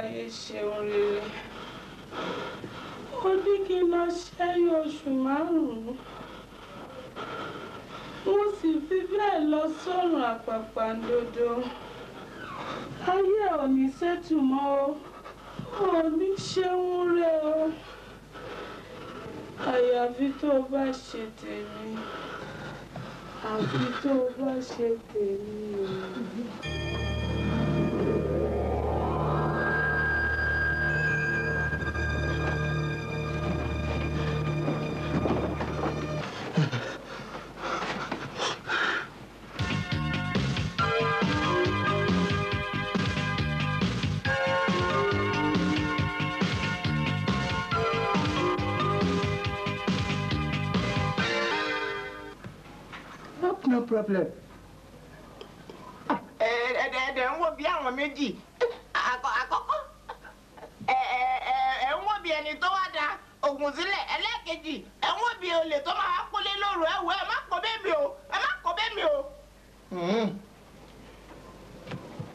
Ayé ṣeun rere. Ó ní kí n lọ ṣẹ́yún oṣù 5. Mo sì fi bẹ́ẹ̀ lọ sọ́run àpàpàǹdodo. Ayé ò ní ṣètù mọ́ o, ò ní ṣeun rẹ o. Àyàfi tó o bá ṣe tèmi. Àfi tó o bá ṣe tèmi o. No problem. Ẹ ń wo bí àwọn méjì àkọ́kọ́ ẹ ń wo bí ẹni tó wá da ògùn sílẹ̀, ẹlẹ́ẹ̀kejì ẹ ń wo bí olè tó máa kólé lóru. Ẹ wò, ẹ má kó bẹ́ẹ̀ mi o, ẹ má kó bẹ́ẹ̀ mi o.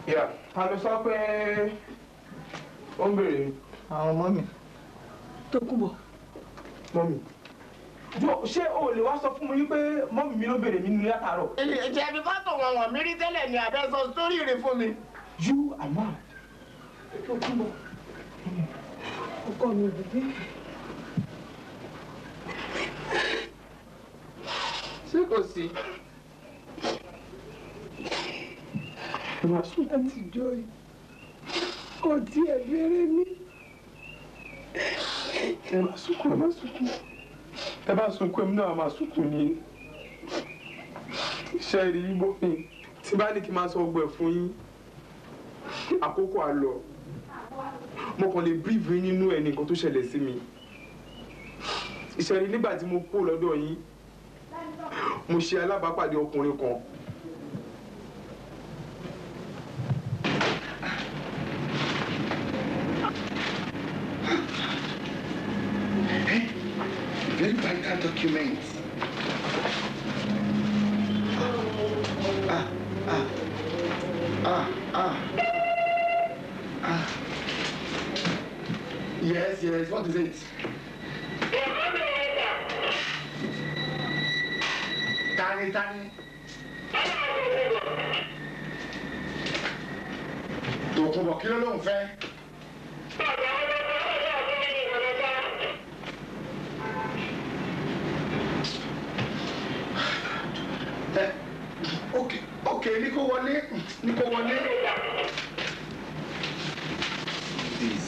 Yeah, ta ló sọ pé ó ń béèrè mi? Àwọn ọmọ mi. Tókunbọ̀. Mọ́mì. Ṣé o lè wá sọ fún mi wípé mọ́mì mi ló béèrè mi nílé látàárọ̀? Ìjẹ̀bi fọ́tò wọn wọ̀n mí rí tẹ́lẹ̀ ni àbẹ́ sọ sórí rẹ̀ fún mi. You are mad. Tókunbọ̀. Ọkọ mi ò dé. Ṣé kò sí? Láti jọ yìí, kò tiẹ̀ béèrè mi. Ẹ má sunkún, ẹ má sunkún. Ẹ bá sunkún, èmi náà máa sunkún ni. Iṣẹ́ rí mọ́mì tí bá ní kí n máa sọ ọgbẹ́ fún yín, àkókò àlọ́. Mo kàn lè brief yín nínú ẹ̀ ní nǹkan tó ṣẹlẹ̀ sí mi. Iṣẹ́ rí nígbà tí mo kúrò lọ́dọ̀ yín, mo ṣe alábàápàdé ọkùnrin kan. Very vital document. Ah, ah, ah, ah, ah. Yes, yes, what is it? Tani, Tani. Tòkunbọ̀ kí ló lóun fẹ́? Okay, ní kó wọlé, ní kó wọlé. This.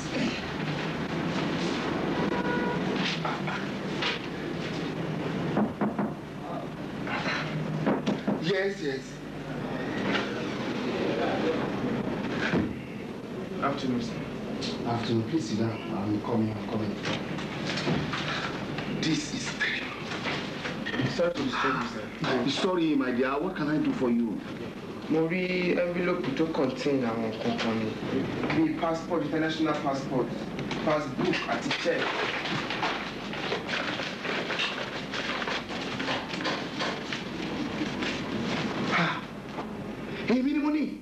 Yes, yes. Afternoon, sir. Afternoon, please sit down. I'm coming, I'm coming. This is terrible. Sorry to disturb you, sir. Sorry, my dear. What can I do for you? Mo rí envelope tó contain àwọn nǹkan kan ni. Bíi passport, international passport, passbook àti check. Èmi ni mo ní.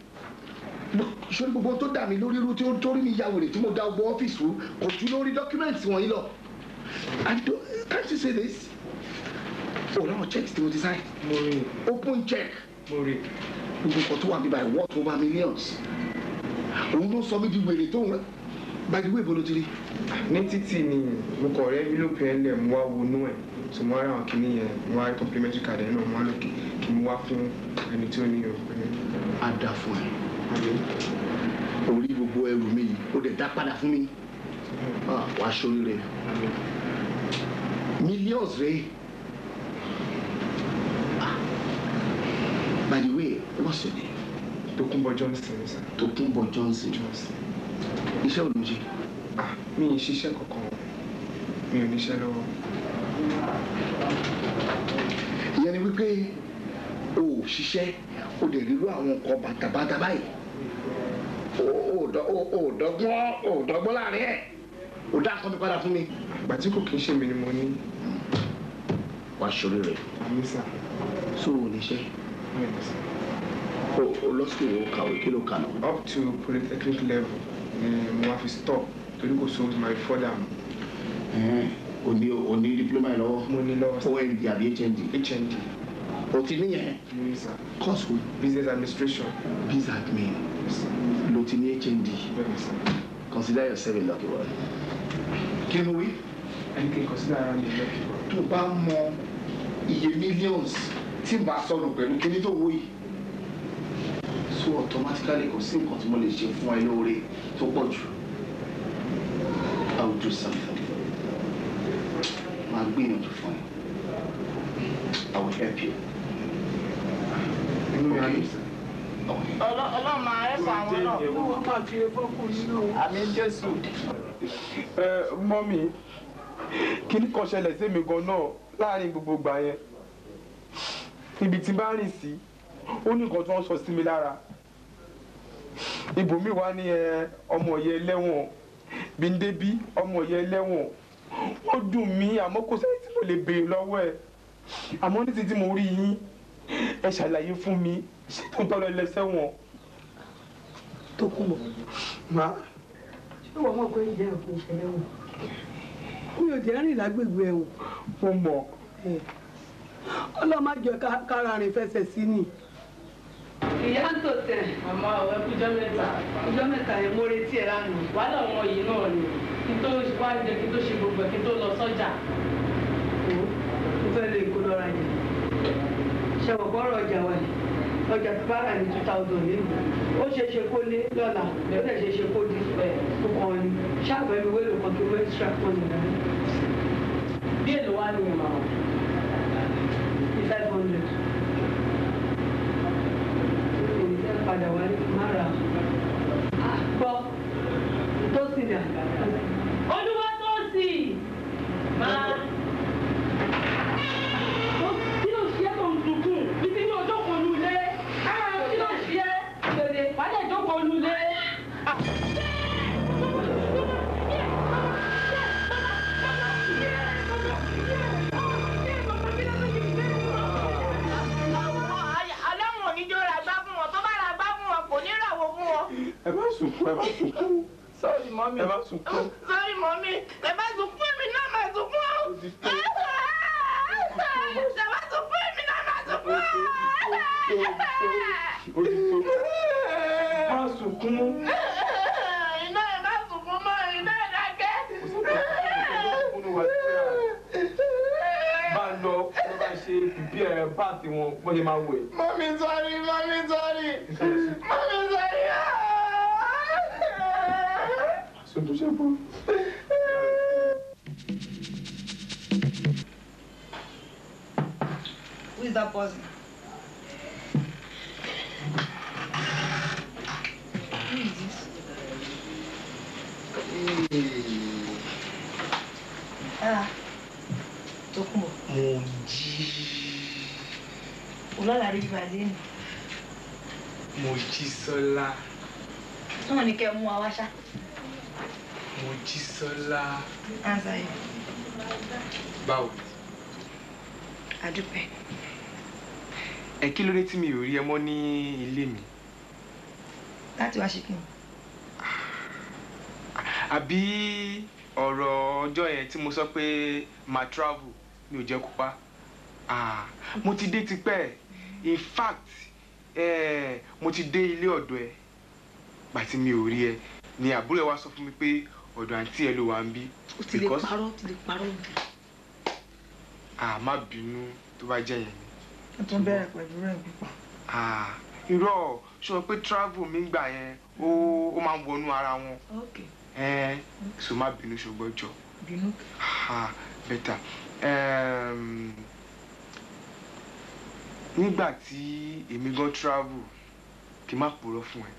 Ṣé gbogbo tó dà mí lórí irú tí ó torí mi ya wèrè tí mo da gbogbo ọ́fíìsì rú kò ju lórí dọ́kúmẹ̀ntì wọ̀nyí lọ? Can't you say this? Oh, now checks tí mo ti sign. Mo rí. Open check. Mo rí. Gbogbo nǹkan tó wà níbàyí worth over millions. Òun ló sọ mí di wèrè tó ń rẹ. By the way, bolo ti rí. Ní títì ni mo kọ̀ rẹ́ envelope yẹn lẹ̀, mo wá wọnú ẹ̀. So mo wá rí àwọn kìíní yẹn, mo wá rí complimentary card yẹn náà, mo wá lókè kí mo wá fún ẹni tí ó ní o. A dà fún ẹ. Orí gbogbo ẹrù mi yìí, ó dẹ̀ dá padà fún mi. Wàá ṣoríire. Millions rèé. By the way, what's your name? Tokunbo Johnson, sir. Tokunbo Johnson. Johnson. Iṣẹ́ wo ló ń ṣe? Ah, mi ì ṣiṣẹ́ kankan. Mi ò níṣẹ́ lọ́wọ́. Ìyẹn ni wípé o ò ṣiṣẹ́, o dẹ̀ rírú àwọn nǹkan bàtàbàtà báyìí. O ò dọ́gbọ́n láàrin ẹ̀. O dá nǹkan mi padà fún mi. Ìgbà tí kò kí ń ṣe mi ni mo ní. Wàá ṣorí rẹ̀. Àmín sà. So o níṣẹ́? O lọ sí ìwé kàwé, kí ló kà náà? Up to polytechnic level. Ni mo wá fi stop torí kò sówó tí màá fi further mọ́. O ní o ní diploma yìí lọ́wọ́. Mo ní lọ́wọ́ sir. OND àbí HND. HND. O ti níyẹn. Mo ní sir. Course wo? Business administration. Biz admin. Yes, sir. Ló ti ní HND. Bẹ́ẹ̀ni sir. Consider yourself a lucky one. Kí ni mo wí? Ẹni kí n consider ara mi lucky one. Tó bá mọ iye millions tí n bá sọnù pẹ̀lú kíní tó wó yìí. So automatically kò sí nǹkan tí mo lè ṣe fún ẹ lóore tó pọ̀ jù. I will do something for you. Màá gbìyànjú fún ẹ. I will help you. Inú mi á dùn sir. Okay. Ọlọ́run máa ẹ̀ fọ àwọn náà. Wọ́n máa fi fọ́kùnrin náà. Àmín Jésù. Ẹ mọ́mí, kíní kan ṣẹlẹ̀ sí mi gan náà láàrin gbogbo ìgbà yẹn. Ibi tí n bá rìn sí, ó ní nǹkan tí wọ́n sọ sí mi lára. Ibòmíì wá ní ẹ ọmọ yẹn ẹlẹ́wọ̀n, Bíndébí ọmọ yẹn ẹlẹ́wọ̀n. Ó dùn mí àmọ́ kò sẹ́ni tí mo lè béèrè lọ́wọ́ ẹ̀. Àmọ́ ní ti tí mo rí yín, ẹ ṣàlàyé fún mi, ṣé tó ń tọrọ ẹlẹ́sẹ̀ wọn? Tókunbọ̀. Má. Ṣé wọ́n mọ̀ pé ìyá ẹ̀ kò ṣẹlẹ̀ wọ̀? Mi ò jẹ́ rìn lágbègbè ẹ̀wọ̀n. Mo mọ̀. Ọlọ́run má jẹ́ kára rìn fẹsẹ̀ sí ni. Ìyá ń tò tẹ̀. Àmọ́ àwọn ẹkú jọ́ mẹ́ta. Ọjọ́ mẹ́ta yẹn mo retí ẹ̀ lánàá. Wàhálà ọmọ yìí náà ni kí n tó wá jẹ kí n tó ṣe gbogbo ẹ̀ kí n tó lọ sọ́jà. Mo fẹ́ lè kó lọ́ra jẹ. Ṣẹ̀wọ̀n bọ́rọ̀ ọjà wa yìí. Ọjà tó bá rà ní 2000 nínú. Ó ṣeé ṣe kó lé lọ́la, ó dẹ̀ ṣeé ṣe kó dín. Mo kàn ní ṣáàbẹ̀ mi wélo kan kí n wé extra kan nìyẹn. Bí èlò wá ní ìmọ̀ àwọn. Ní 500. Èmi fẹ́ padà wá ní má ra. Gbọ́, tó sì dà. Olúwa tó sì máa. Kí ló ṣe é tó ń sunkún? Bí ti ní ọjọ́ kan lulẹ̀. Kí ló ṣe é? Wàá lè jókòó lulẹ̀. Ọlọ́run ò ní jó ra gbá fún wọn, tó bá ra gbá fún wọn kò ní ràwọ̀ fún wọn. Ẹ má sunkún, ẹ má sunkún. Sorry mọ́mí. Ẹ má sunkún. Sorry mọ́mí. Ẹ má sunkún èmi náà má sunkún o. Ẹ má sunkún èmi náà má sunkún o. Ó ti tó. Má sunkún. Iná ẹ má sunkún mọ́, iná ẹ dákẹ́. Bá a lọ, ló bá ṣe prepare bath wọn, bọ́n ṣe máa wẹ̀. Mọ́mí sorry, mọ́mí sorry. Mọ́mí sorry. Sunkún ṣe bọ́. Who is that person? Who is this? Ah, Tókunbọ̀. Mo jí. Olálàrí ìbàlẹ̀ ni. Mo jí Sọ́lá. Wọ́n ní kẹ́ ẹ mú wa wá ṣá. Mo jí Sọ́lá. Answer yìí. Báwo? Àdúpẹ́. Ẹ kí ló dé tí mi ò rí ẹ mọ́ ní ilé mi? Láti wá ṣe kí ni? Àbí ọ̀rọ̀ ọjọ́ yẹn tí mo sọ pé màá travel mi ò jẹ́ kó pa. Ah, mo ti dé tipẹ́. In fact, mo ti dé ilé ọ̀dọ̀ ẹ. Gbà tí mi ò rí ẹ ni àbúrò ẹ wá sọ fún mi pé ọ̀dọ̀ àǹtí ẹ ló wà ń bí. Ó ti lè parọ́, ó ti lè parọ́ jù. Ah, má bínú tó bá jẹ́ yẹn ni. Ó tún bẹ̀rẹ̀ pẹ̀lú rẹ̀ pípa. Ah, irọ́ ṣé o pé travel mi gbà yẹn ó máa ń wọnú ara wọn. Ok. So má bínú ṣùgbọ́n jọ. Bínú. Ah, better. Nígbà tí èmi gan travel kí n má purọ́ fún ẹ.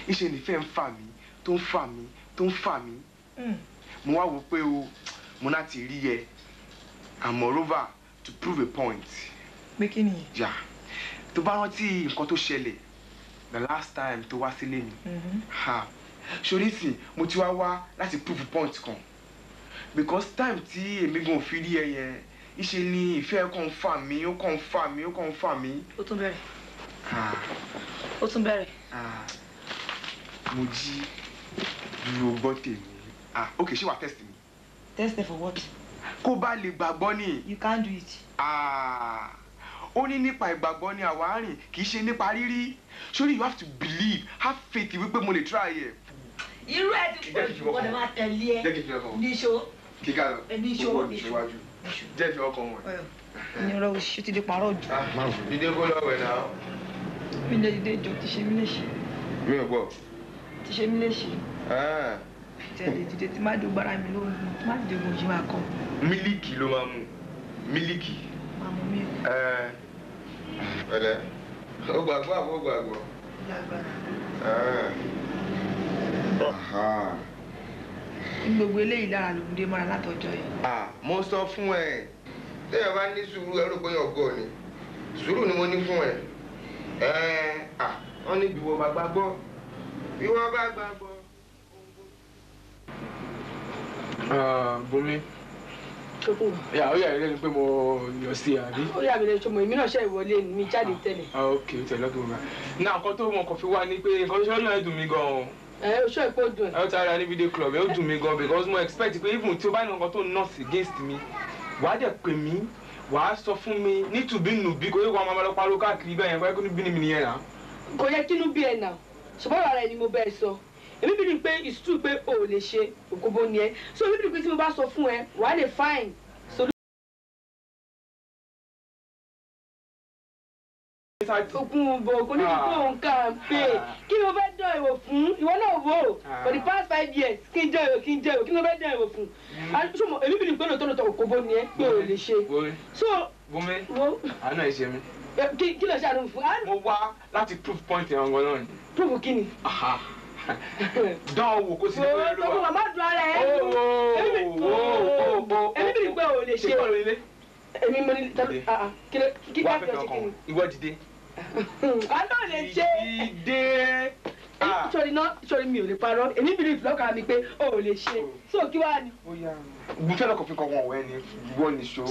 Ìṣe nífẹ̀ẹ́ ń fà mí tó ń fà mí tó ń fà mí. Mo wá wò pé o mo láti rí ẹ and moreover to prove a point. Pé kí nìyẹn? Yeah. Tó bá rántí nǹkan tó ṣẹlẹ̀ the last time tó wá sílé mi. Ha. Ṣorí sì mo ti wá wá láti prove a point kan. Because time tí èmi gan ò fi rí ẹ yẹn, ìṣe ni ìfẹ́ kàn ń fà mí, ó kàn ń fà mí, ó kàn ń fà mí. Ó tún bẹ̀rẹ̀. Ó tún bẹ̀rẹ̀. Mo jí. Dúró gbọ́ tèmi. Ah, ok, ṣé wàá test mi? Test for what? Kó bá lè gbàgbọ́ ni. You can't do it. Ah, ó ní nípa ìgbàgbọ́ ni àwa rìn, kì í ṣe nípa rírí. Surely you have to believe, have faith wípé mo lè try ẹ̀. Irú ẹ ti pọ̀ jù, wọ́n lè máa tẹ̀lé ẹ. Jẹ́ kí n fi ọkàn wọn. Níṣó. Kíkà lọ. Níṣó. Gbogbo níṣó wájú. Jẹ́ fi ọkàn wọn. Ní ọ̀rọ̀ òṣì ti di pàrọ̀ jù. Dídé kó lọ wẹ̀ náà. Mi lè dìde jọ, ti ṣe mí léṣe. Mi ò gbọ́. Ti ṣe mí léṣe. Tẹ̀lé dìde tí má dùn gbára mi lóhùn, tí má dìde gùn jí máa kọ. Mílíkì ló máa mu. Mílíkì. Máa mu mílíkì. Pẹ̀lẹ́. Ó gbàgbọ́ àbó gbàgbọ́. Lágbára. Ní gbogbo eléyìí lára ló ń dé mọ́ra látọjọ́ yìí. Mo sọ fún ẹ, téèyàn bá ní sùúrù ẹ rò pé yàn gọ̀ ni. Sùúrù ni mo ní fún ẹ. Wọ́n ní bí wọ́n bá gbàgbọ́. Bí wọ́n bá gbàgbọ́. Bùnmi. Yà ó yà mí lẹ́nu pé mo yọ sí àbí. Ó yà mí lẹ́nu ṣọmọ èmi náà ṣe ìwọlé mi jáde tẹ́lẹ̀. Ok, tẹ̀lé ọkùnrin mi. Náà nǹkan tó mọ̀ kàn fi wá ni pé nǹkan tó ṣe lọ́dún yẹn dùn mí gan-an. Ẹ o ṣe ìpò dùn ẹ. Ẹ ó tara ní video club, ẹ ó dùn mí gan because mo expect pé even tí o bá ní nǹkan tó nurse against mi, wàá dẹ̀ pè mí, wàá sọ fún mi nítùbínùbí kò yẹ kó àwọn ọmọ pariwo káàkiri bẹ́ẹ̀ yẹn kó yẹ kó ní bí mi nìyẹn náà. Kò yẹ kínú bí ẹ nà, ṣùgbọ́n ọ̀rọ̀ ara ẹni mo bẹ́ẹ̀ sọ. Èmi bí ni pé it's true pé o ò lè ṣe òkóbó ni ẹ. So èmi bí ni pé tí mo bá sọ fún ẹ, wàá lè find solution. Okun bò kò ní kó n kà ń pè. Kí ni mo fẹ́ dán ìwò fún? Ìwọ náà wò ó. For the past 5 years, kí n jẹ́ ìwò, kí n jẹ́ ìwò, kí ni mo fẹ́ dán ìwò fún? Ṣùgbọ́n èmi bí ni pé lóòótọ́ lóòótọ́ òkóbó ni ẹ pé o ò lè ṣe. So Bùnmi, àánú ẹ ṣe mí. Kí ló ṣe àánú fún? Mo wá láti proof point ẹ̀ ọ̀ngàn náà ni. Proof kí ni? Dán wò kó sì ní pé olúwa. Owó màmá dùn ara ẹ̀. Èmi bí ni pé o ò lè ṣe. Ṣé kọ́ ló nílé? Èmi mo ní kí ló kí wá fẹ́ ọkàn ìwọ dìde. Àná lè ṣe. Dìde. Sori náà sori mi ò lè parọ́, èmi bí lọ́kàn mi pé o ò lè ṣe. So kí wàá ni. Mo fẹ́ lọ́kàn fi kọ́ wọn ọ̀wẹ́ ni ìwọ nìṣó.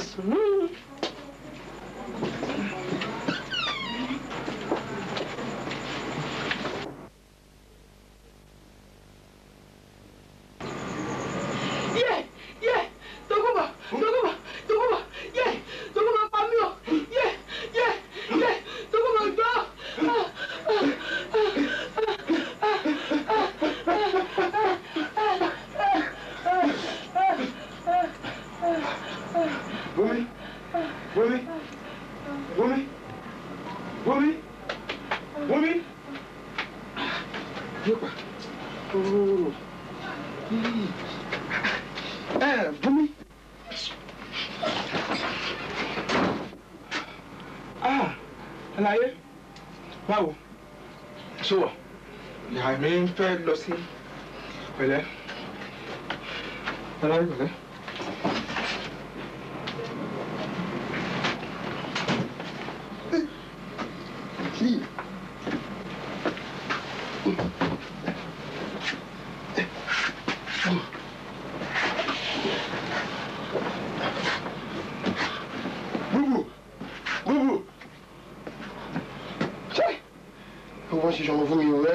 Àlàyé báwo ṣé wà ìyá mi ń fẹ́ lọ sí pẹ̀lẹ́ àlàyé pẹ̀lẹ́. Búbù búbù ṣé o wọ́n ṣe ṣọmọ fún mi o rẹ.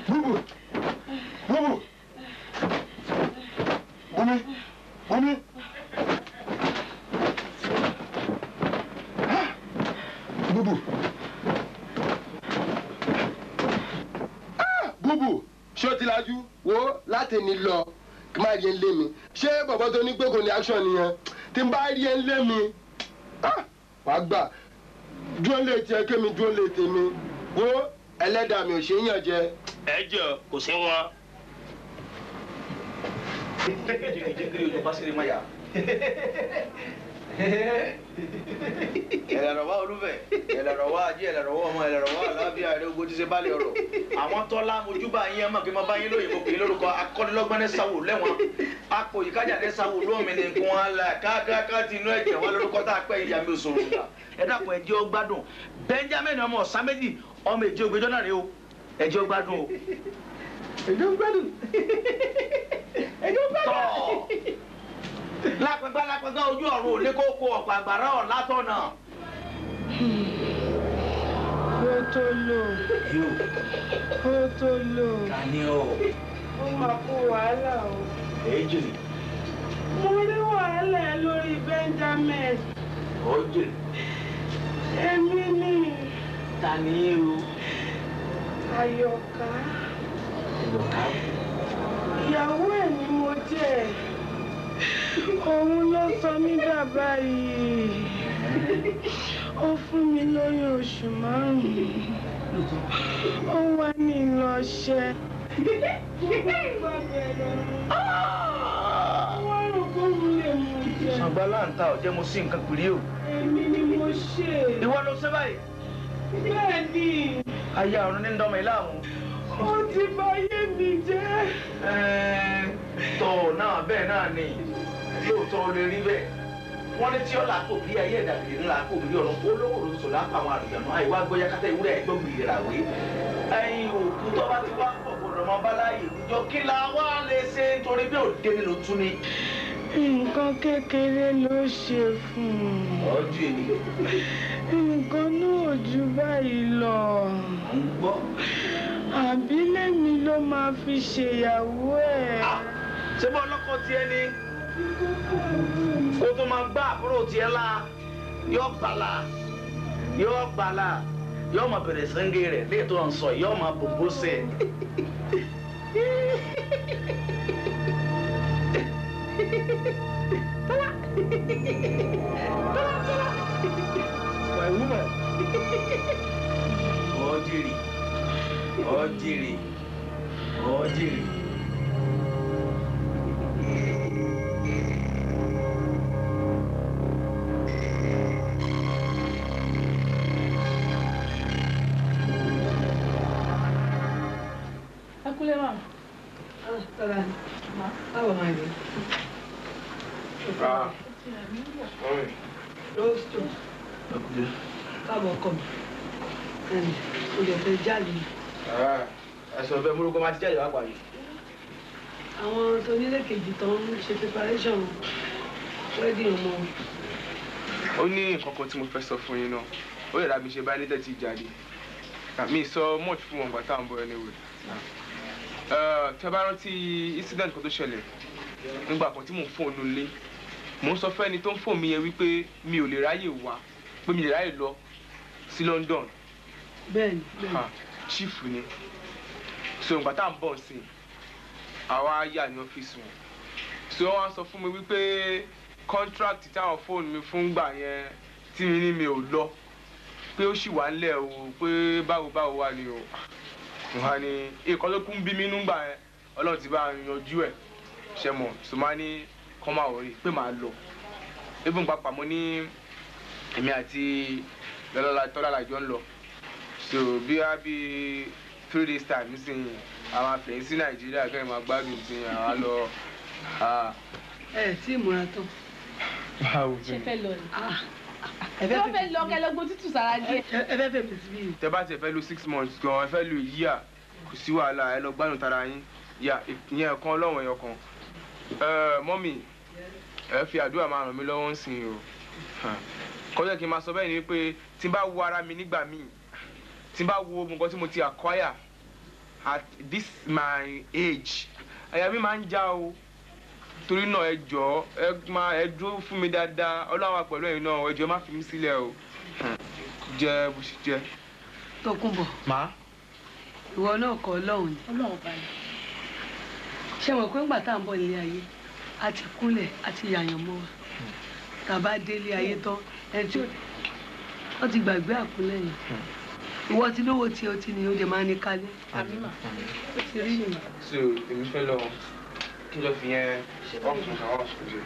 Búbù búbù Bùnmi Bùnmi. Búbù. Búbù ṣé o ti lajú wo láti ní lọ kí má rí ẹ ń lé mi ṣé bàbá tó ní pé kò ní action nìyẹn tí n bá rí ẹ ń lé mi wàá gbà dúró lé tiẹ̀ kémi dúró lé tèmi wo ẹlẹ́dàá mi ò ṣe é yàn jẹ. Ẹ jọ kò sí wọn. Ẹlẹ́rọ̀wá olúfẹ̀, ẹlẹ́rọ̀wá ajé, ẹlẹ́rọ̀wá ọmọ, ẹlẹ́rọ̀wá àlàáfíà rẹ ogun ti ṣe bálẹ̀ ọ̀rọ̀. Àwọn tọ́lá mojúbà yín ẹ mọ̀ kí n máa bá yín lóyìnbó pè é lórúkọ akọ́nilọ́gbọ́n ní sáwò lẹ́wọ̀n. Apò ìkájà ní sáwò lómi ní nǹkan wọn la káàkáà ti inú ẹ̀jẹ̀ wọn lórúkọ tá a pẹ́ ìyá mi òṣòro gbà. Ẹ dákun ẹ jẹ́ ó gbádùn. Benjamin ọmọ ọ̀sán méjì ọmọ èjì ògbéjọ́ náà rèé o. Ẹ jẹ́ ó gbádùn o. Ẹ jẹ́ ó gbádùn. Ẹ jẹ́ ó gbádùn. Tọ́. Lápẹgbá lápẹgbá ojú ọ̀run ò lé kókó ọ̀pọ̀ àgbàrá ọ̀ látọ̀nà. Ó tó lò. Ó tó lò. Ta ni o? Ó máa kó wàhálà o. Èjì. Mo rí wàhálà ẹ lórí Benjamin. Ó jì. Èmi ni. Ta ni o? Àyọ̀ká. Àyọ̀ká. Ìyàwó ẹ̀ ni mo jẹ́. Òun ló sọ mí bàbá yìí. Ó fún mi lóyún oṣù 5. Ó wá ní lọ ṣẹ́. Wọ́n rò pé òun lè mú jẹ. Ṣàǹgbá láǹtà ọ̀jẹ̀ mo sí nǹkan pìrì o. Èmi ni mo ṣe. Ìwọ ló ṣe báyìí. Bẹ́ẹ̀ ni. Aya ọ̀run ní ndọ́mọ ilé àwọn. Ó ti bà ayé mi jẹ́. Tọ̀ náà bẹ́ẹ̀ náà ni lóòótọ́ o lè rí bẹ́ẹ̀. Wọ́n ní tí ọ̀la kò bí ayé ẹ̀dá bìrì ńlá kò bí ọ̀run olówó ló sọ lápá àwọn àlùjànnú àìwá gbọ́yá kátà ìwúrẹ́ ẹ̀gbọ́n ràwé. Ẹyin òkú tó bá ti wá pọ̀ gbọ́dọ̀ máa bá láàyè ìjọ kí la wá lè ṣe nítorí bí òde ni ló tún ni. Nǹkan kékeré ló ṣe fún un. Ọjọ́ èmi. Nǹkan náà ò ju báyìí lọ. Ń gbọ́. Àbí lèmi ló máa fi ṣèyàwó ẹ̀. Ṣé bọ́ ọlọ́kọ tiẹ̀ ni? Kó tó máa gbá àbúrò tiẹ̀ la yọ gbàlà yọ gbàlà yọ máa bẹ̀rẹ̀ sẹ́ńgẹ̀ rẹ̀ léètò à ń sọ yọ máa bòbó sẹ̀. My woman. Ọjìrì ọjìrì ọjìrì. Ẹ kúlẹ̀ mà. Tọ́lá ni. Báwo máa ní? Rọ́stò. Káàbọ̀ ọkọ mi. O lè fẹ́ jáde. Ẹ̀sùn ọ̀fẹ́ morúkọ máa ti jáde wá pàdé. Àwọn tó nílé kejì tó ń ṣe preparation wedding ọmọ. Ó ní nǹkan kan tí mo fẹ́ sọ fún yín náà. Ó yẹ dàbí ṣe báyìí létẹ̀ tí jáde. Mi sọ much fún wọn gbà tá à ń bọ̀ anyway. Tẹ́ bá rántí incident kan tó ṣẹlẹ̀ nígbà kan tí mò ń fóònù lé. Mò ń sọ fẹ́ni tó ń fóònù mi yẹn wípé mi ò lè ráyè wá, pé mi lè ráyè lọ sí London. Bẹ́ẹ̀ni, bẹ́ẹ̀ni. Chief ni. So ìgbà tá à ń bọ̀ sí i, àwa yà ní ọ́fíìsì wọn. So wọ́n á sọ fún mi wípé contract táwọn fóònù mi fún gbà yẹn tí mi ní mi ò lọ, pé ó sì wà ńlẹ̀ o, pé báwo báwo wà ni o. Wọ́n á ní ìkan ló kún bí mi nú gbà yẹn, Ọlọ́run ti bá yanjú ẹ̀. Ṣé mọ̀, so máa ní kọ́ máa wọ̀rí pé màá lọ. Even pàápàá mo ní èmi àti Lọ́lá Tọ́lá làjọ ń lọ. So bí wá bí 3 days time nísìnyí, àwọn afẹ́yìn sí Nàìjíríà kẹ́rin máa gbádùn tí àwa lọ. Ẹ tí ì múra tán. Báwo Ṣé fẹ́ lọ ni? Ẹ Ṣé wọ́n fẹ́ lọ kẹ́ lọ gbó tútù sára díẹ̀? Ẹ fẹ́ fẹ́ mi síbí. Tẹ bá tiẹ̀ fẹ́ lo 6 months gan, ẹ fẹ́ lo year, kò sí wàhálà, ẹ lọ gbádùn tara yín. Yà ìyẹn kan lọ́wọ́ ẹ̀yọ kan. Mọ́mì, ẹ fi àdúrà máa ràn mí lọ́wọ́ ń sìn o. Kọjá kí n máa sọ bẹ́ẹ̀ ni wípé tí n bá wo ara mi nígbà míì, tí n bá wo nǹkan tí mo ti acquire at this my age, àyà mi máa ń já o. Torí náà ẹ jọ̀ọ́, ẹ máa ẹ dúró fún mi dáadáa, Ọlọ́run wà pẹ̀lú ẹ̀yin náà, ẹ jọ̀ọ́ má fi mí sílẹ̀ o. Jẹ́ bó ṣe jẹ́. Tókunbọ̀. Má. Ìwọ náà kọ́ Ọlọ́run ni. Ọlọ́run bá ní. Ṣé mọ̀ pé ńgbà tá à ń bọ̀ nílé ayé, a ti kúnlẹ̀, a ti yàyàn mọ́ wa. Tá a bá délé ayé tán, ẹni tí ó ti gbàgbé àkúnlẹ̀ yẹn. Ìwọ ti lówó tí o ti ní o dẹ̀ máa ní kálẹ̀. Àmín mà. Ó ti rí nìyẹn. So èmi fẹ́ lọ kí n lọ fi yẹn ọ̀fun àwọn ọ̀sùn jẹ.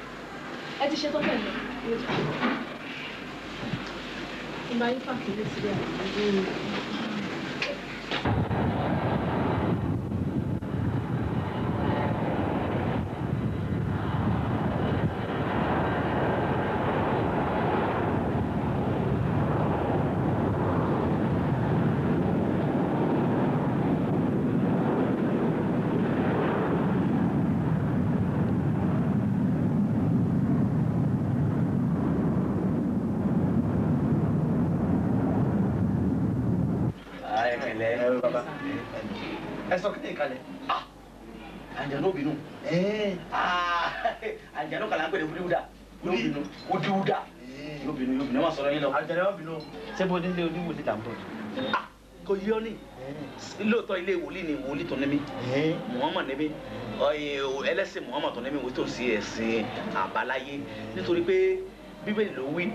Ẹ ti ṣe tán pẹ̀lú. Ìgbà yín pàkì ló ti rí àná. Ẹ bàbá ẹ sọ kíni ìkàlẹ̀. Àjànú obìnú. Àjànú kàlà ń pè ní wúdiwúdà. Wúdiwúdà. Yóò bínú yóò bínú ẹ má sọ̀rọ̀ yín lọ. Àjànú obìnú. Ṣé bó nílé oníwòlíì là ń bọ̀? Kò yọ ní. Lóòótọ́ ilé wòlíì ni wòlíì tó ní mí. Muhammad ní mí. Ẹlẹ́sìn Muhammad tó ní mí wòlíì tó ń sí ẹ̀sìn àbáláyé. Nítorí pé Bíbélì ló wí.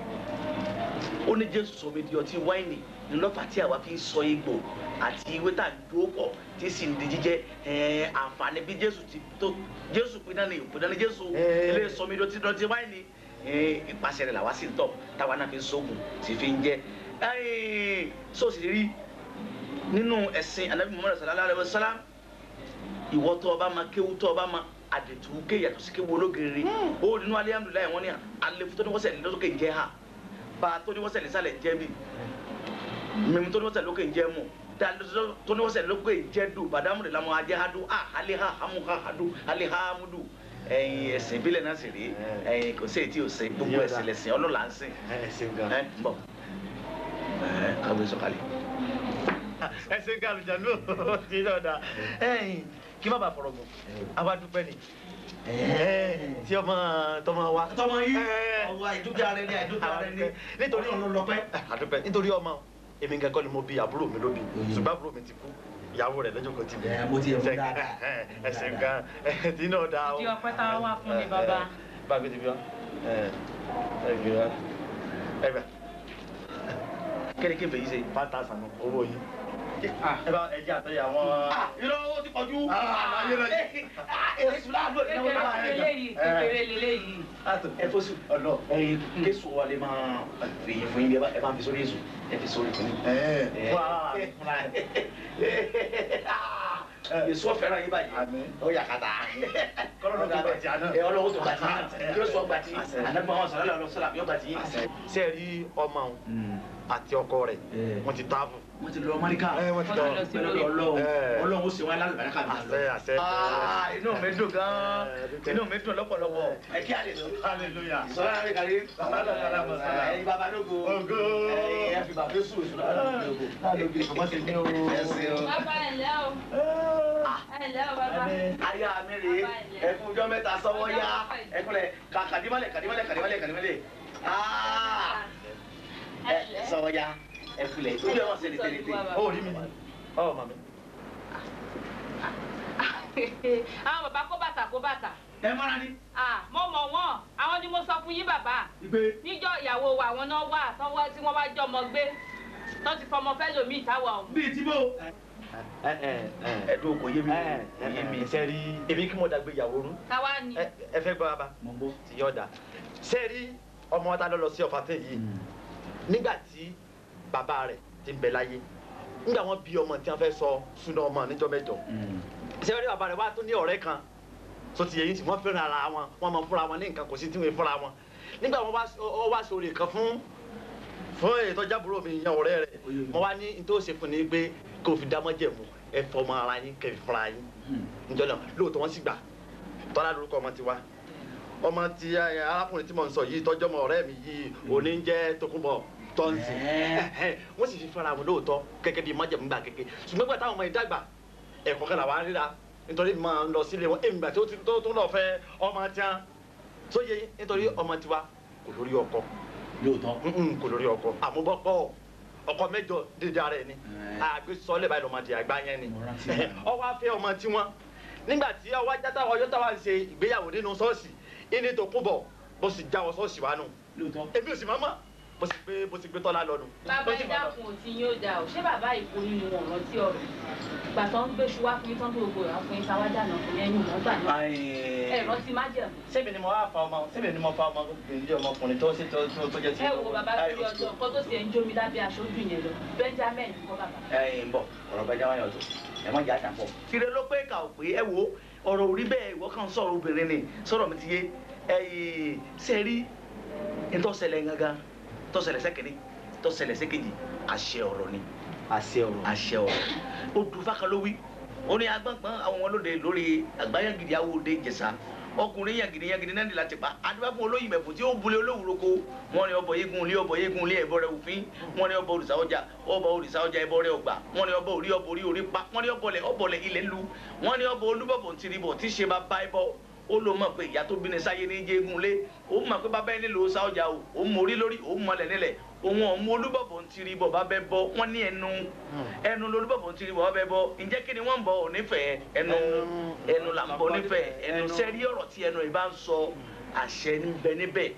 Ó ní Jésù sọ mi di ọtí wáìnì ní lọ́fà tí àwa fi ń sọ egbò àti ewé tá à ń dúró pọ̀ tí sì ń di jíjẹ àǹfààní bí Jésù ti tó Jésù pinna ni ìpinna ni Jésù ilé sọ mi di ọtí wáìnì ìpàṣẹ rẹ̀ làwa sì ń tọ̀ táwa náà fi ń sóògùn sì fi ń jẹ. Sóòsì rí nínú ẹ̀sìn Ànábì Muhammad sallallahu alaihi wasallam ìwọ tó ọba ma kéwú tó ọba ma àdètú ké yàtọ̀ sí kéwú ológere ó nínú alihamudulilayi wọn ni àlefu tó ní wọ́sẹ̀ lọ́sọ̀kè ń jẹ́ ha ba tó ní wọ́sẹ̀ nísàlẹ̀ ń jẹ́ bí mímu tó ní wọ́sẹ̀ lókè ń jẹ́ mu da tó ní wọ́sẹ̀ lókè ń jẹ́ du badamu de lamọ ajẹ́ hadu a hali ha hamu ha hadu hali ha hamudu ẹyin ẹ̀sìn ìbílẹ̀ náà sì rí ẹyin kò sí èyí tí ò sí gbogbo ẹ̀sìn lẹ̀sìn ọlọ́lá ń sìn ẹ ń bọ̀ ẹ káwé sọ̀kalẹ̀. Ẹsẹ̀ ń kàlùjànnú ti dọ̀dà ẹyin kí má bàa fọ̀rọ̀ gùn àwa dúpẹ́ ni tí ọmọ tọmọ wa. Tọmọ yìí ọwọ àìdúgbò ara ẹni àìdúgbò ara ẹni nítorí ọlọpẹ. Àdúpẹ́ nítorí ọmọ èmi nǹkan kọ́ ni mo bí àbúrò mi ló bí ṣùgbọ́n àbúrò mi ti kú ìyàwó rẹ̀ lọ́jọ́ kan ti bí. Mo ti ẹ̀ mú dáadáa. Ẹsẹ̀ nǹkan tí náà dáa o. Di ọpẹ́ táwa wá fún ni bàbá. Bá a gbé ti bí wa ẹ gbé wa ẹ gbà. Kí ni kí n fèyí ṣe. 5,000 owó yìí. Ẹ bá ẹ jẹ́ àtọ́yà àwọn. Irọ́ ó ti pọ̀jù. Èsù láàbò ìnáwó náà. Kékeré leléyìí. Ẹ fọ́sù ọ̀nà ẹyin kéṣù wa lè máa fèyí fún yín bí ẹ bá fi sórí èṣù ẹ fi sórí fún yín. Èso ọ̀fẹ́ràn yín báyìí. Ó yà kàtà. Kọ́lọ́run tó gbàtí àná. Ọlọ́run tó gbàtí. Yóò sọ gbàtí. Ànábì Muhammad sallallahu alaihi wasallam yóò gbàtí. Ṣé ẹ rí ọmọ òun àti ọkọ rẹ̀ wọ́n ti táàbù. Wọ́n ti lọ Amẹ́ríkà. Wọ́n ti lọ. Pẹ̀lú Ọlọ́run. Ọlọ́run ó ṣe wọn lálùbáríkà mi. Àṣẹ àṣẹ. Inú mi dùn gan-an. Inú mi dùn lọ́pọ̀lọpọ̀. Ẹ kí hallelujah. Sọlá rẹ̀ kàrí. Ẹyin bàbá lógo. Ògo. Ẹyin ẹ fi bàbá sùn sùn lógo. Ẹ ṣe o. Bàbá ẹ lẹ́ o. Ẹ lẹ́ o bàbá. Aya mi rèé. Ẹ fún ọjọ́ mẹ́ta sọ́wọ́ yá. Ẹ kúnlẹ̀ kàdímọ́lẹ̀ kàdímọ́lẹ̀ kàdímọ́lẹ̀ kàdímọ́lẹ̀. Sọ́wọ́ yá. Ẹ kulẹ̀ ojú ẹ wọ́n ṣe lè tẹ̀lé tẹ̀. Ó rí mi ni ọ màmí. Àwọn bàbá kó bàtà kó bàtà. Ẹ mọ́ra ni. Mo mọ̀ wọ́n àwọn ni mo sọ fún yín bàbá. Níjọ́ ìyàwó wa àwọn náà wà tí wọ́n wá jọ ọmọ gbé tó ti fọmọ fẹ́ lòmí ìtawà ọ̀hún. Bíi tí bò. Ẹ̀dùn kò yé mi kò yé mi. Ṣé rí èmi kí mo dàgbé ìyàwó rú. Táwa ni. Ẹ fẹ́ gbọ́ bàbá. Mo gbọ́. Ti yọ̀ dà. Ṣé rí ọmọ ta lọ lọ sí ọ̀fà tẹ̀ yìí nígbà tí bàbá rẹ̀ ti ń bẹ láyé nígbà wọn bí ọmọ tí wọn fẹ́ sọ súná ọmọ níjọ́ mẹ́jọ ṣé wọn ní bàbá rẹ̀ wá tó ní ọ̀rẹ́ kan tó ti yẹ yín sí wọn fẹ́ràn ara wọn wọn máa ń fúnra wọn ní nǹkan kò sí tí wọn fúnra wọn nígbà wọn wá sórí kan fún ètò jábúrò mi yan ọ̀rẹ́ rẹ̀ wọn wá ní tó ṣe fún ni pé kó fi dámọ́ jẹ̀mú ẹ fọmọ ara yín kẹ́ fi fúnra yín níjọ́ náà lóòótọ́ wọn sì gbà tọ́lá lórúkọ ọmọ tiwa ọmọ ti arákùnrin tí mo ń sọ yìí tọ́jọ́ ọmọ ọ̀rẹ́ mi yìí òní ń jẹ́ Tókunbọ̀ tọ́ǹsì wọ́n sì fi fara wọn lóòótọ́ gẹ́gẹ́ bíi májẹ̀mú gbà kéke ṣùgbọ́n gbà táwọn ọmọ yìí dàgbà ẹ̀kọ́ kan làwọn ríra nítorí máa ń lọ sílé wọn èmi gbà tí ó tún lọ fẹ́ ọmọ tíá tó yẹ nítorí ọmọ tiwa kò lórí ọkọ lóòótọ́ kò lórí ọkọ àmúbọ́pọ̀ ọkọ mẹ́jọ dídí ara ẹ̀ ni àgbésọ́lẹ̀ báyìí lọ́mọdé àgbá yẹn ni ọwọ́ afẹ́ ọmọ tiwọn nígbà tí ọwọ́ ajá ọjọ́ táwa ń ṣe ìgbéyàwó nínú ṣọ́ọ̀ṣì ìní Tókunbọ̀ bó sì jáwọ́ ṣọ́ọ̀ṣì wa nù èmi ò sì máa mọ̀ bó sì gbé tọ́lá lọ nù. Bàbá ẹ dákun ò tí yín ó dáa o ṣé bàbá ìkó nínú wọn rántí ọ̀rọ̀ ìgbà tó ń gbéṣu wá fún yín tán tó gbogbo ìwà fún yín táwa dànù fún yín ẹ̀yìn mọ́ gbà náà ẹ rántí májẹ̀mú. Sẹ́mi ni mo wá fa ọmọ sẹ́mi ni mo fa ọmọ obìnrin ọmọkùnrin tó ṣe tó jẹ́ ti. Ẹ wo bàbá torí ọjọ́ ọkọ tó ti ẹ̀ ń jó mi lábẹ́ aṣojú yẹn lọ Benjamin kọ́ bàbá. Ẹ ń bọ̀ ọ̀rọ̀ Benjamin ọ̀tọ̀ ẹ má jẹ́ àdàpọ̀. Ire ló pé kà ó pé ẹ wo ọ̀rọ̀ orí bẹ́ẹ̀ ìwọ kan sọ̀rọ̀ obìnrin ni sọ̀rọ̀ mi ti yé ẹ̀yìn sẹ́rí ntọ́sẹ̀lẹ̀ gangan tọ́sẹ̀lẹ̀ sẹ́kẹ̀ni tọ́sẹ̀lẹ̀ sẹ́kẹ̀jì àṣẹ ọ̀rọ̀ ni. Àṣẹ ọ̀rọ̀. Àṣẹ ọ̀rọ̀ odù fákan ló wí ó ní agbọ̀ngbọ̀n àwọn ọlọ́dẹ lórí àgbáyàgìdì awòde Ìjẹ̀ṣà Ọkùnrin yangidi yangidi náà ní láti pa. Adúbá fún olóyìn mẹ̀fù tí ó bulẹ̀ olówùroko. Wọ́n ní ọbọ̀ yegun lé ọbọ̀ yegun lé ẹbọ rẹ òfin. Wọ́n ní ọbọ̀ òrìṣà ọjà ọbọ̀ òrìṣà ọjà ẹbọ rẹ ọgbà. Wọ́n ní ọbọ̀ orí ọbọ̀ orí orí pa. Wọ́n ní ọbọ̀lẹ̀ ọbọ̀lẹ̀ ilẹ̀ lu. Wọ́n ní ọbọ̀ olúbọ̀bọ̀ ntìrìbọ̀ tí ṣe bàbá ẹbọ. Ó ló mọ̀ pé ìyá tó bí ni sáyé ní jẹ́gun lé. Ó mọ̀ pé bàbá ẹni ló sá ọjà o. Ó mọ orí lórí, ó mọlẹ̀ nílẹ̀. Òun ọ̀mú olúbọ̀bọ̀ ntìrìbọ̀ bá bẹ́ bọ́. Wọ́n ní ẹnu ẹnu lolúbọ̀bọ̀ ntìrìbọ̀ bá bẹ́ bọ́. Ǹjẹ́ kí ni wọ́n ń bọ̀ onífẹ̀ẹ́? Ẹnu ẹnu là ń bọ̀ nífẹ̀ẹ́. Ẹnu sẹ́rí ọ̀rọ̀ tí ẹnu ìbá ń sọ àṣẹ ń bẹ níbẹ̀.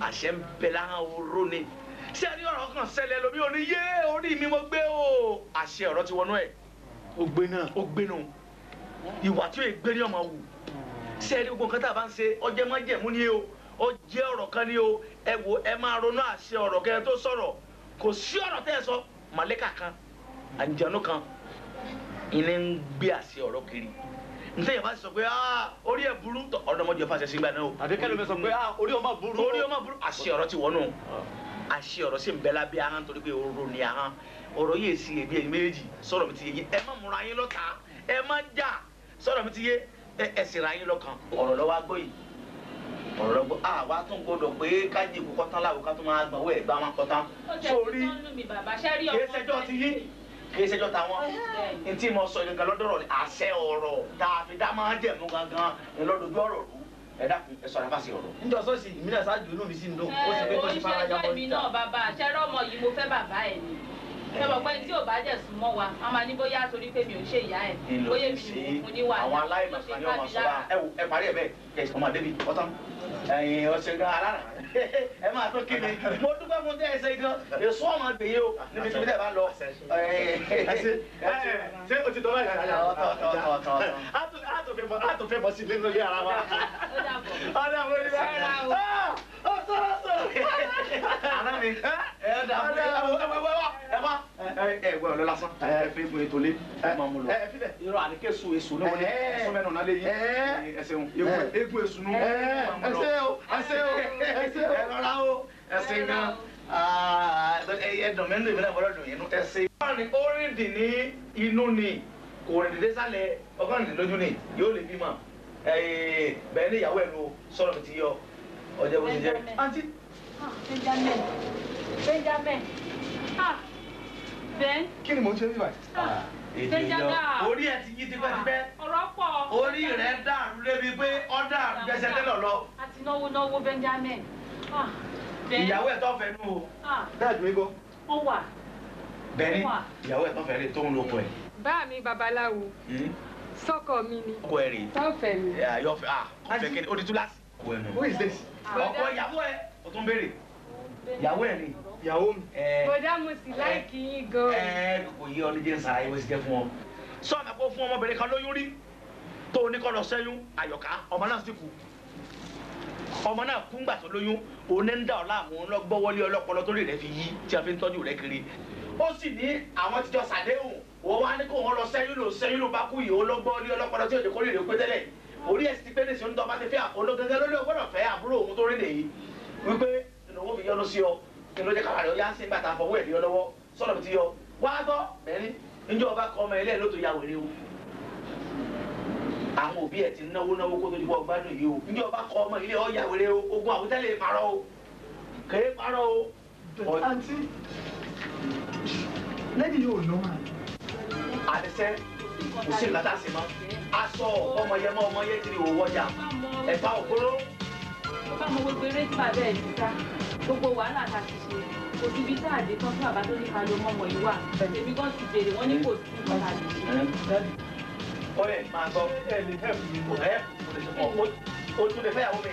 Àṣẹ ń bẹ láhàn oró ni. Sẹ́rí ọ̀rọ̀ kan ṣẹlẹ̀ lómi ò ní yé orí mi mo gbé o. Àṣẹ ọ̀rọ̀ ti wọnú ẹ̀. Ó gbé náà. Ó gbé nù. Ìwà tí ó gbé ní ọmọ wù. Sẹ́rí gbogbo nǹkan tá a bá ń ṣe ọjẹ́ májẹ̀mú ni o. Ó jẹ́ ọ̀rọ̀ kan ni o. Ẹ wo ẹ máa ronú àṣẹ ọ̀rọ̀ kẹ́ ẹ tó sọ̀rọ̀. Kò sí ọ̀rọ̀ tẹ́ ẹ sọ. Màlẹ́kà kan, àǹjẹ̀nú kan, ìní ń gbé àṣẹ ọ̀rọ̀ kiri. Ntẹ́ yẹn bá sọ pé orí ẹ̀ burú tọ ọ̀dọ́mọdé fàṣẹ sígbà náà o. Àbí kẹ́lẹ́ mi sọ pé orí ọmọ burú. Orí ọmọ burú. Àṣẹ ọ̀rọ̀ ti wọnú. Àṣẹ ọ̀rọ̀ sì ń bẹ lábẹ́ ahọ́n torí pé oró ni ahọ́n. Ọ̀rọ̀ yìí sì èmi ẹ̀yin méjì sọ̀rọ̀ mi ti yé. Ẹ má múra yín lọ́ta. Ẹ má jà. Sọ̀rọ̀ mi ti yé. Ẹ sì ra yín lọ́kàn. Ọ̀rọ̀ lọ́wọ́ agbó yìí. Ọ̀rọ̀ lọ́gbọ́ àwa tún gbọ́dọ̀ pé kájí ìkú kọ́tán láwo ká tún máa gbọ̀n owó ẹ̀gbá wọn kọ́tán. Sórí kìí ṣẹjọ́ ti yín kìí ṣẹjọ́ tàwọn. Ntí mo sọ gangan lọ́dọ̀rọ̀ àṣẹ ọ̀rọ̀ tá a fi dá máa jẹ̀mú gangan ní lọ́dọ̀dọ̀ ọ̀rọ̀ rú. Ẹ dákun ẹ sọ̀rọ̀ afáṣe ọ̀rọ̀. Njọ sọ́ọ̀sì ìmílẹ̀ ṣáájú inú mi sì ń dùn. Ó sì pé kó sì fara ya bọ́ níta. Bàbá àṣẹrọ ọmọ yìí mo fẹ́ bàbá ẹ̀ ni. Ṣé mo pẹ́ tí ò bá jẹ̀ sún mọ́ wa, a máa ní bóyá torí pé mi ò ṣe ìyá ẹ̀. Bóyá mi ni mo fún ní wàhálà. Àwọn aláìmọ̀kan ni ọmọ sọ́ra. Ẹ wò ẹ parí ẹ̀ bẹ́ẹ̀ kẹ̀ ọmọ débi ọtán. Ẹ̀yin ọ̀sẹ̀ gan alára. Ẹ máa tó kí mi. Mo dúpẹ́ fún tẹ́ ẹ ṣe gan. Èso ọmọ gbèyè o níbi tí bílẹ̀ bá lọ. Ṣé o ti dọ́là yàrá yàrá? Ọ̀tọ̀. A tún fẹ́ bọ́ sí nínú ilé ara wa. Ọ̀dà mo ní bẹ́ẹ̀. Ó sọ̀rọ̀ sọ̀rọ̀. Àná mi. Ẹ dà ẹ wá ẹ gbọ́ ọ̀lọ́ lásán ẹ fi gun ètò lé ẹ máa mú lọ. Irọ́ àníkè sun èso ní wọlé ẹ̀sùn mẹ́nu náà lé yín ẹ ṣeun egun èso nù. Ẹ ṣé o, ẹ ṣé o, ẹ ṣé o. Ẹ rọra o, ẹ ṣe gan. Ẹ dùn mí nínú ìbílẹ̀ bọ́lá dùn yín nú. Ẹ ṣe. Ó rìn dì ní inú ni kò rìn dìde sálẹ̀ ọgọ́rùn-ún ni yóò lè bímọ. Bẹ́ẹ̀ ni ìyàwó ẹ̀ ló sọ̀rọ̀ mi ti yọ ọjọ́ bó ti jẹ́. Àǹtí. Benjamin. Benjamin. Ah. Ben. Kí ni mò ń ṣe níbàyí? Benjamin. Orí ẹ ti yí tipẹ́tipẹ́. Ọ̀rọ̀ pọ̀. Orí rẹ̀ dàrú débi pé ó dàrú jẹsẹ̀ tẹ́lọ̀ lọ. A ti náwó náwó Benjamin. Ìyàwó ẹ̀ tó fẹ́ nú o. Dáàdì mi gbọ́. Ó wà. Bẹ́ẹ̀ni, ìyàwó ẹ̀ tó fẹ́ rè tó ń lo ọkọ ẹ̀. Bá mi babaláwo. Sọ́kọ mi ni. Ọkọ ẹ̀ rè. Tó fẹ́ mi. Yọ fẹ́ ah ọ̀fẹ́ kí ni ó di túláàsì. Who is this? Ọkọ ìyàwó ẹ̀ o tún béèrè. Ìyàwó ẹ̀ ni. Ìyàwó mi. Bọ̀dá mo sì láìkí yín gan. Ẹ kò yé ọ ní jẹ́ nsàlàyé bó ṣe jẹ́ fún ọ. Sọ́ọ̀mù kó fún ọmọbìnrin kan lóyún rí tó o ní kọ́ lọ sẹ́yún àyọ̀ká ọmọ náà sì kú. Ọmọ náà kú ńgbà tó lóyún òun ní ń dà ọ́ láàmú lọ gbọ́wọ́lé ọlọ́pọlọ tó lè rẹ̀ fi yí tí a fi ń tọ́jú rẹ̀ kiri. Ó sì ní àwọn tíjọ sàdéhùn òun wá ní kó wọn lọ sẹ́yún lò sẹ́yún lò bá kú yìí ó lọ gbọ́wọ́lé ọlọ́pọlọ tí òjò kórè rẹ̀ pé tẹ́lẹ̀. Orí ẹ̀ sì ti pé ní ìsìn tó bá ti fẹ́ ológangan lórí ọgbọ́dọ̀ fẹ́ àbúrò òun tó rí nìyí wípé ìnáwó fi yọnu sí ọ kí ló jẹ́ kára rẹ̀ ó yá sí nígbà tá a fọwọ́ ẹ̀ lé ọ lọ́wọ́ sọ́dọ̀ mi ti yọ wá gbọ́ bẹ́ẹ̀ni níjọ́ ọba kọ ọmọ ilé ló tó ya wèrè o àwọn òbí ẹ̀ ti náwó náwó kó tó di bọ́ gbádùn yìí o níjọ́ ọba kọ ọmọ ilé ọ ya wèrè o ogun àwùjẹ́lẹ̀ parọ́ o kèé parọ́ o. But aunty, lady yóò nọ máa. Àdìsẹ́ kò sí nǹkan tá a sì mọ́ aṣọ ọmọ yẹn mọ́ ọmọ yẹn ti rí òwò ọjà ẹ̀fà òkúrò. Mo bá mọ gbogbo eré tí bàbá ẹ̀ ti sá gbogbo wàhálà tá a ti ṣe kò síbi tá a dé tán fún bàbá tó ní ká ló mọ́mọ́ yìí wà èmi gan ti béèrè wọ́n ní kò sí nǹkan tá a lè ṣe. Ọ̀rẹ́ máa gbọ́ Ẹ lè help mi. Kò help kò lè ṣe fún ọ o tún lè fẹ́ ìyàwó mi.